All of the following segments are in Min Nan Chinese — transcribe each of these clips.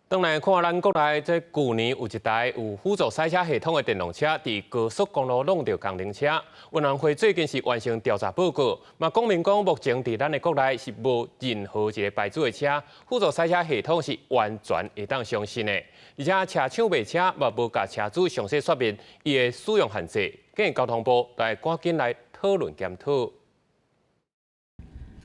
轉來看咱國內，這舊年有一台有輔助賽車系統的電動車，佇高速公路挵著工程車。運安會最近是完成調查報告，嘛講明講目前佇咱的國內是無任何一个牌子的車輔助賽車系統是完全會當相信的，而且車廠賣車嘛無共車主詳細說明伊的使用限制，建議交通部來趕緊來討論檢討。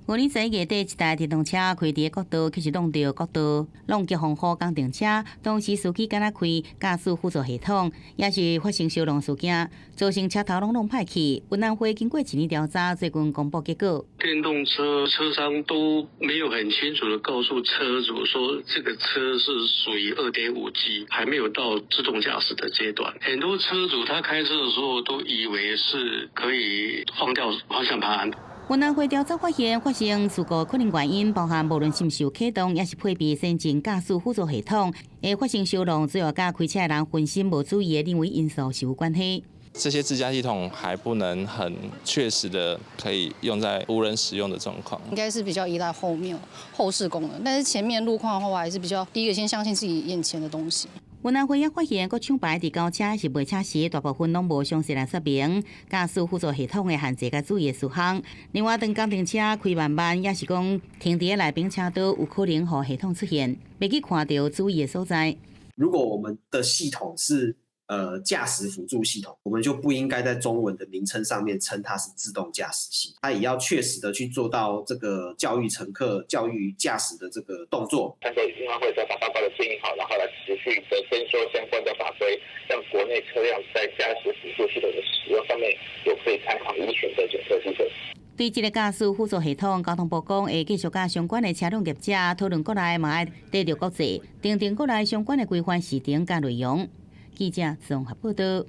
舊年11月底，一台電動車開佇國道，卻是挵著國道，挵著防護工程車。當時司機敢若開駕駛輔助系統，也是發生相挵事件，造成車頭攏挵歹去。運安會經過一年調查，最近公布結果。電動車車商都沒有很清楚的告訴車主說，這個車是屬於2.5G，還沒有到自動駕駛的階段。很多車主他開車的時候都以為是可以放掉方向盤。運安會調查發現，發生事故可能原因包含無論是毋是有啟動，抑是配備先進駕駛輔助系統，會發生相挵，主要佮開車的人分心無注意的人為因素是有關係。這些自駕系統還不能很確實的可以用在無人使用的狀況。應該是比較依賴後面後視功能，但是前面路況的話，我還是比較第一個先相信自己眼前的東西。運安會也發現，各廠牌佇交車抑是賣車時，大部分攏無詳細來說明駕駛輔助系統的限制佮注意的事項。另外，當工程車開慢慢，抑是講停佇內邊車道，有可能予系統出現，袂去看著注意的所在。如果我們的系統是駕駛輔助系統，我們就不應該在中文的名稱上面稱它是自動駕駛系統，它也要確實的去做到這個教育乘客、教育駕駛的這個動作。參考運安會調查報告的建議，好，然後來持續的增修相關的法規，讓國內車輛在駕駛輔助系統的使用上面有可以參考依循的檢測基準。對這個駕駛輔助系統，交通部講會繼續佮相關的車輛業者討論，國內嘛愛對著國際，訂定國內相關的規範時程佮內容。記者綜合報道。